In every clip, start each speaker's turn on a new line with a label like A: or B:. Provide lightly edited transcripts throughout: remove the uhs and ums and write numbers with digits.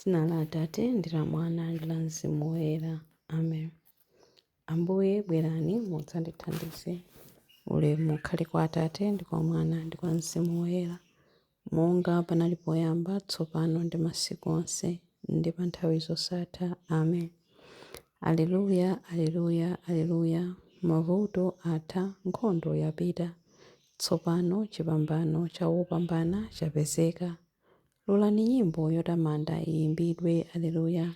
A: Dzina la Atate ndi la Mwana ndi la Mzimu Woyera. Amen. Ambuye bwerani mudzandithandize. Ulemu ukhale kwa Atate ndi kwa Mwana ndi kwa Mzimu Woyera, monga panali poyamba, tsopano ndi masiku onse, ndi pa nthawi zosatha. Amen. Aleluya, aleluya, aleluya. Mavuto atha, nkhondo yapita. Tsopano chipambano cha wopambana chapezeka. Lolani nyimbo yotamanda iyimbidwe, Aleluya,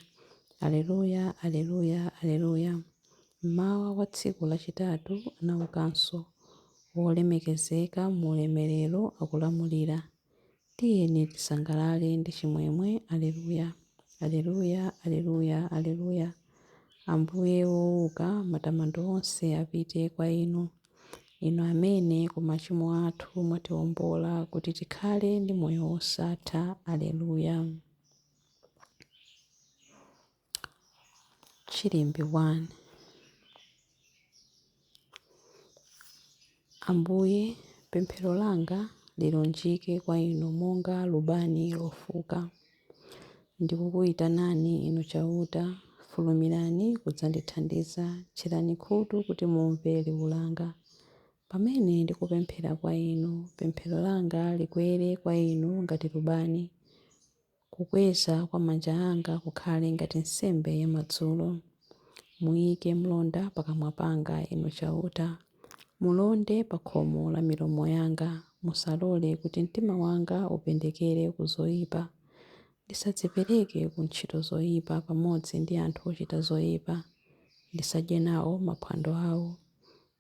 A: Aleluya, Aleluya, Aleluya. Mmawa wa tsiku lachitatu anaukanso, wolemekezeka mu ulemerero akulamulira. Tiyeni tisangalale ndi chimwemwe, Aleluya, Aleluya, Aleluya, Aleluya. Ambuye wouka, matamando onse apite kwa inu. Inu amene ku machimo athu mwatiwombola kuti tikhale ndi moyo wosatha. Aleluya. Chilimbi 1. Ambuye, pemphero langa lilunjike kwa inu monga lubani lofuka. Ndikukuitanani Inu Chauta, fulumirani kudzandithandiza, tcherani khutu kuti mumve liwu langa. Pamene ndikupemphera kwa Inu, pemphero langa likwere kwa Inu ngati lubani, kukweza kwa manja anga kukhale ngati nsembe yamadzulo. Muike mlonda pakamwa panga, Inu Chauta, mulonde pa khomo la milomo yanga. Musalole kuti mtima wanga upendekere ku zoipa. Ndisadzipereke ku ntchito zoipa pamodzi ndi anthu ochita zoipa. Ndisadye nawo maphwando awo.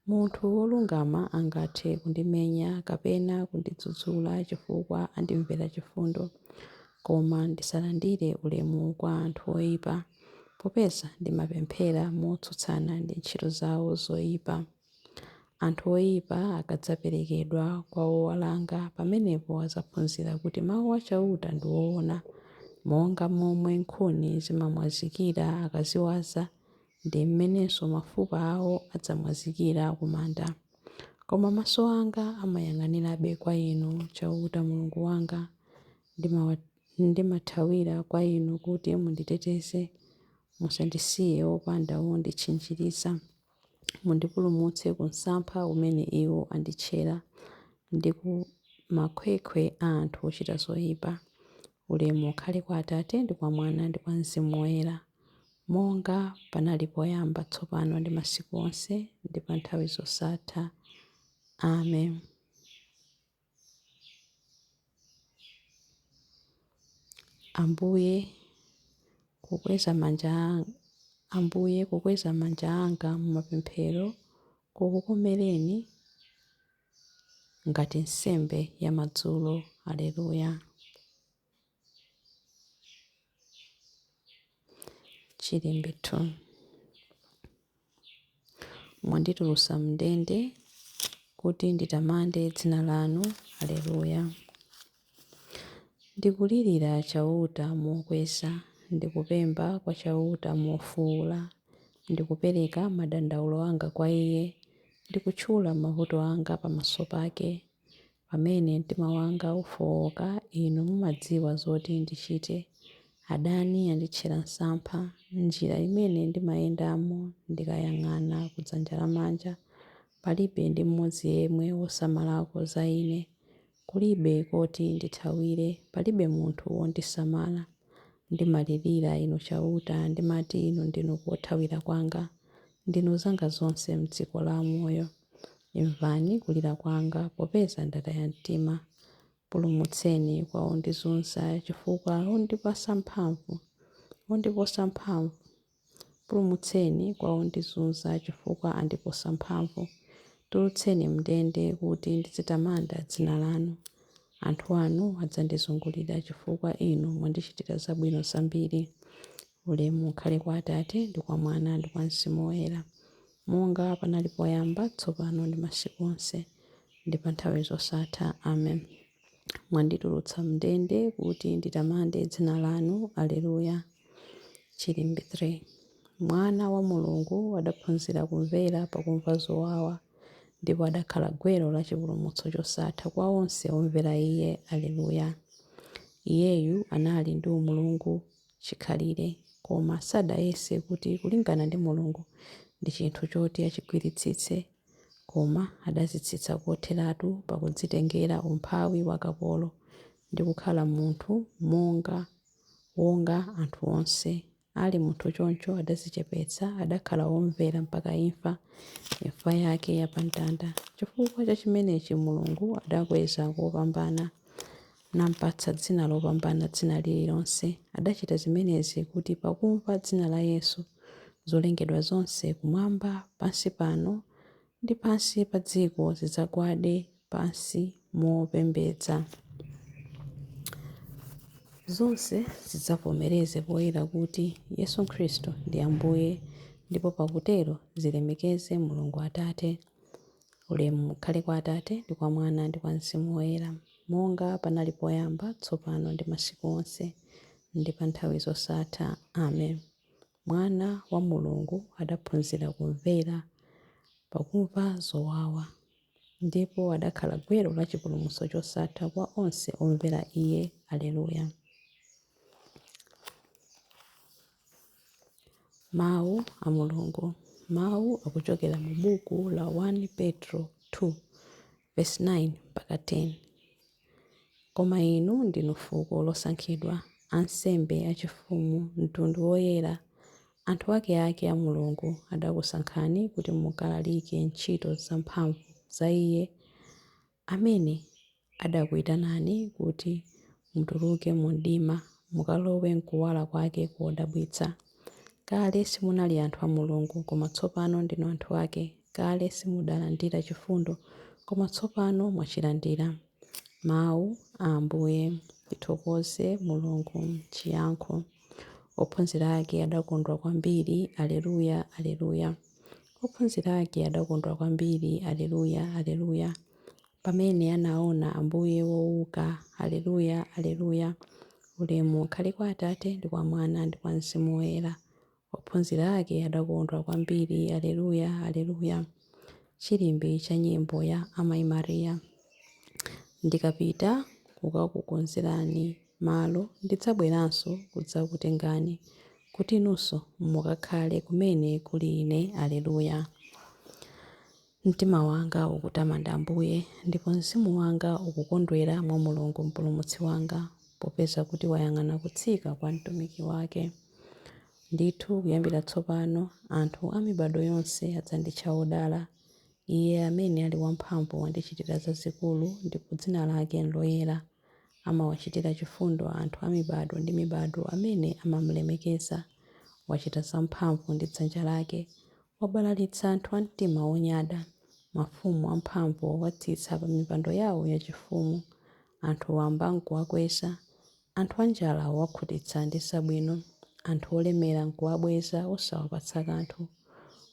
A: Munthu wolungama angathe kundimenya kapena kundidzudzula chifukwa andimvera chifundo. Koma ndisalandire ulemu kwa anthu oipa, popeza ndimapemphera motsutsana ndi ntchito zawo zoipa. Anthu oipa akadzaperekedwa kwa owalanga, pamenepo adzaphunzira kuti mau a Chauta ndi oona. Monga momwe nkhuni zimamwazikira akaziwaza, ndi mmenenso mafupa awo adzamwazikira ku manda. Koma maso anga amayang'anirabe kwa Inu, Chauta Mulungu wanga. Ndimathawira kwa Inu kuti munditeteze, musandisiye wopanda wonditchinjiriza. Mundipulumutse ku msampha umene iwo anditchera, ndi ku makhwekhwe a anthu ochita zoipa. Ulemu ukhale kwa Atate ndi kwa Mwana ndi kwa Mzimu Woyera, monga panali poyamba, tsopano ndi masiku onse, ndi pa nthawi zosatha. Amen. Ambuye, kukweza manja Ambuye, kukweza manja anga mumapemphero kukukomereni ngati nsembe ya madzulo. Aleluya. Chilimbi 2. Mwanditulutsa m'ndende kuti nditamande dzina lanu. Aleluya. Ndikulirira Chauta mokweza, ndikupemba kwa Chauta mofuula. Ndikupereka madandaulo anga kwa Iye, ndikutchula mavuto anga pamaso pake. Pamene mtima wanga ufowoka, Inu mumadziwa zoti ndichite. Adani anditchera msampha. M'njira imene ndimayendamo ndikayang'ana ku dzanja lamanja, palibe ndi mmodzi yemwe wosamalako za ine. Kulibe koti ndithawire, palibe munthu wondisamala. Ndimalirira Inu Chauta, ndimati Inu ndinu kothawira kwanga, ndinu zanga zonse m'dziko la amoyo. Imvani kulira kwanga, popeza ndataya mtima. Pulumutseni kwa ondizunza, chifukwa ondiposa mphamvu. Pulumutseni kwa ondizunza, chifukwa andiposa mphamvu. Tulutseni m'ndende kuti ndizitamanda dzina lanu. Anthu anu adzandizungulira, chifukwa Inu mwandichitira zabwino zambiri. Ulemu ukhale kwa Atate, ndi kwa Mwana, ndi kwa Mzimu Woyera, monga panali poyamba, tsopano, ndi masiku onse, ndi pa nthawi zosatha. Amen. Mwanditulutsa m'ndende kuti nditamande dzina lanu. Aleluya. Chilimbi 3. Mwana wa Mulungu adaphunzira kumvera pakumva zowawa, ndipo adakhala gwero la chipulumutso chosatha kwa onse omvera Iye. Aleluya. Iyeyu anali ndi umulungu. chikhalire, koma sadayese kuti kulingana ndi Mulungu ndi chinthu choti achigwiritsitse, koma adadzitsitsa kotheratu pakudzitengera umphawi wa kapolo, ndi kukhala munthu wonga anthu onse. Ali munthu choncho adadzichepetsa, adakhala womvera mpaka imfa, imfa yake ya pamtanda. Chifukwa cha chimenechi Mulungu adamkweza kopambana, nampatsa dzina lopambana dzina lililonse. Adachita zimenezi kuti pakumva dzina la Yesu, zolengedwa zonse kumwamba, pansi pano, ndi pansi pa dziko zidzagwade pansi mopembedza. Zonse zidzavomereze poyera kuti Yesu Khristu ndi Ambuye, ndipo pakutero zilemekeze Mulungu Atate. Ulemu ukhale kwa Atate, ndi kwa Mwana, ndi kwa Mzimu Woyera, monga panali poyamba, tsopano ndi masiku onse, ndi pa nthawi zosatha. Amen. Mwana wa Mulungu adaphunzira kumvera pakumva zowawa, ndipo adakhala gwero la chipulumutso chosatha kwa onse omvera Iye. Aleluya. Mawu a Mulungu. Mawu akuchokera mu buku la 1 Petro 2, vesi 9 mpaka 10. Koma inu ndinu fuko losankhidwa, ansembe achifumu, mtundu woyera, anthu akeake a Mulungu. Adakusankhani kuti mukalalike ntchito zamphamvu za Iye amene adakuitanani kuti mutuluke mu mdima, mukalowe m'kuwala kwake kodabwitsa. Kale simunali anthu a Mulungu, koma tsopano ndinu anthu ake. Kale simudalandira chifundo, koma tsopano mwachilandira. Mawu a Ambuye. Tithokoze Mulungu. Chiyankho. Ophunzira ake adakondwa kwambiri. Aleluya, Aleluya. Ophunzira ake adakondwa kwambiri. Aleluya, Aleluya. Pamene anaona Ambuye wouka. Aleluya, Aleluya. Ulemu ukhale kwa Atate, ndi kwa Mwana, ndi kwa Mzimu Woyera. Ophunzira ake adakondwa kwambiri. Aleluya, Aleluya. Chilimbi cha nyimbo ya Amayi Maria. Ndikapita kukakukonzerani malo, ndidzabweranso kudzakutengani, kuti inunso mukakhale kumene kuli Ine. Aleluya. Mtima wanga ukutamanda Ambuye, ndipo mzimu wanga ukukondwera mwa Mulungu Mpulumutsi wanga, popeza kuti wayang'ana kutsika kwa mtumiki wake. Ndithu kuyambira tsopano anthu a mibadwo yonse adzanditcha wodala. Iye amene ali wamphamvu wandichitira zazikulu, ndipo dzina lake n'loyera. Amawachitira chifundo anthu a mibadwo ndi mibadwo amene amam'lemekeza. Wachita zamphamvu ndi dzanja lake. Wabalalitsa anthu a mtima wonyada. Mafumu amphamvu wawatsitsa pa mipando yawo yachifumu. Anthu wamba n'kuwakweza. Anthu anjala wawakhutitsa ndi zabwino, anthu olemera nkuwabweza osawapatsa kanthu.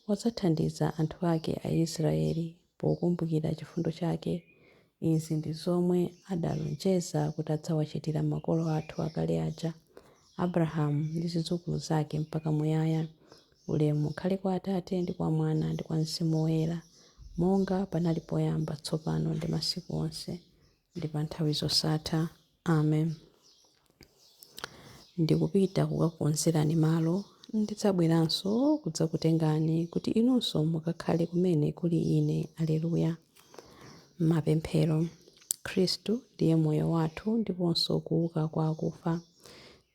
A: Wadzathandiza anthu ake Aisraeli pokumbukira chifundo chake. Izi ndi zomwe adalonjeza kuti adzawachitira makolo athu akale aja, Abrahamu ndi zidzukulu zake mpaka muyaya. Ulemu ukhale kwa Atate ndi kwa Mwana ndi kwa Mzimu Woyera, monga panali poyamba, tsopano ndi masiku onse, ndi pa nthawi zosatha. Amen. Ndikupita kukakukonzerani malo, ndidzabweranso kudzakutengani, kuti inunso mukakhale kumene kuli Ine. Aleluya. Mapemphero. Khristu ndiye moyo wathu ndiponso kuuka kwa akufa.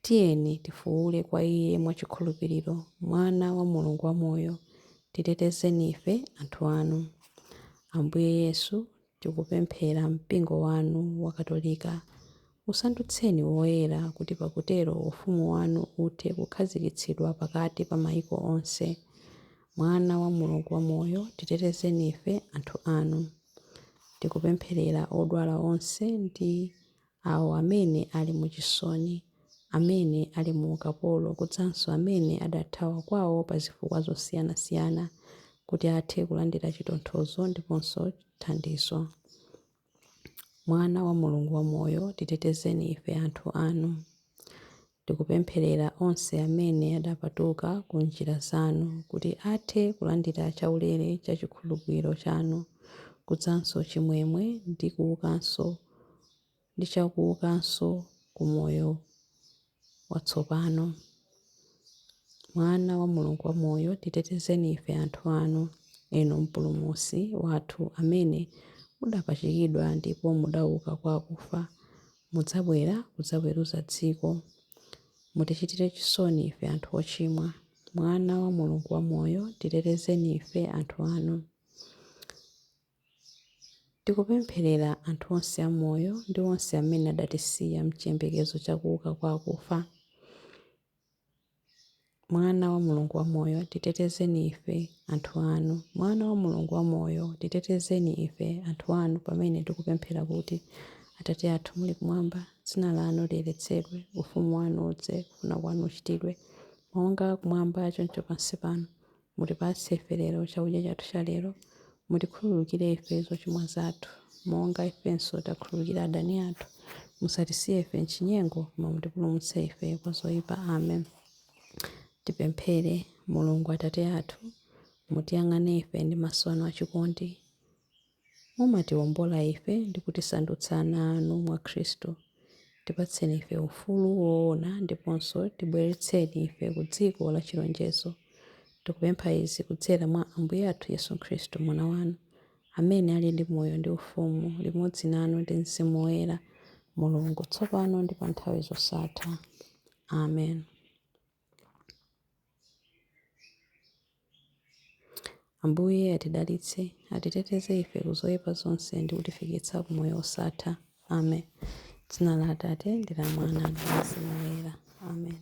A: Tiyeni tifuule kwa Iye mwachikhulupiriro, Mwana wa Mulungu wamoyo, titetezeni ife anthu anu. Ambuye Yesu, Tikupemphera Mpingo wanu wa Katolika, usandutseni woyera kuti pakutero ufumu wanu uthe kukhazikitsidwa pakati pa maiko onse. Mwana wa Mulungu wamoyo, titetezeni ife anthu anu. Tikupempherera odwala onse ndi awo amene ali mu chisoni, amene ali mu ukapolo kudzanso amene adathawa kwawo pa zifukwa zosiyanasiyana, kuti athe kulandira chitonthozo ndiponso thandizo. Mwana wa Mulungu wamoyo, titetezeni ife anthu anu. Tikupempherera onse amene adapatuka ku njira zanu, kuti athe kulandira chaulere cha chikhululukiro chanu, kudzanso chimwemwe ndi kuukanso ndi chakuukanso ku moyo watsopano. Mwana wa Mulungu wamoyo, titetezeni ife anthu anu. Inu Mpulumutsi wathu amene mudapachikidwa ndipo mudauka kwa akufa, mudzabwera kudzaweruza dziko. Mutichitire chisoni ife anthu ochimwa. Mwana wa Mulungu wamoyo, titetezeni ife anthu anu. Tikupempherera anthu onse amoyo ndi onse amene adatisiya m'chiyembekezo cha kuuka kwa akufa. Mwana wa Mulungu wamoyo, titetezeni ife anthu anu. Mwana wa Mulungu wamoyo, titetezeni ife anthu anu pamene tikupemphera kuti, Atate athu muli kumwamba, dzina lanu liyeretsedwe, ufumu wanu udze, kufuna kwanu kuchitidwe, monga kumwamba choncho pansi pano. Mutipatse ife lero chakudya chathu cha lero. Mutikhululukire ife zochimwa zathu, monga ifenso takhululukira adani athu. Musatisiye ife m'chinyengo, koma mutipulumutse ife kwa zoyipa. Amen. Tipemphere. Mulungu Atate athu, mutiyang'ane ife ndi maso anu achikondi. Mumatiwombola ife ndi kutisandutsa ana anu mwa Khristu. Tipatseni ife ufulu woona ndiponso tibweretseni ife ku dziko la chilonjezo. Tikupempha izi kudzera mwa Ambuye athu Yesu Khristu, Mwana wanu, amene ali ndi moyo ndi ufumu limodzi nanu ndi Mzimu Woyera, Mulungu, tsopano ndi pa nthawi zosatha. Amen. Ambuye atidalitse, atiteteze ife ku zoyipa zonse ndi kutifikitsa ku moyo wosatha. Amen. Dzina la Atate ndi la Mwana ndi la Mzimu Woyera. Amen.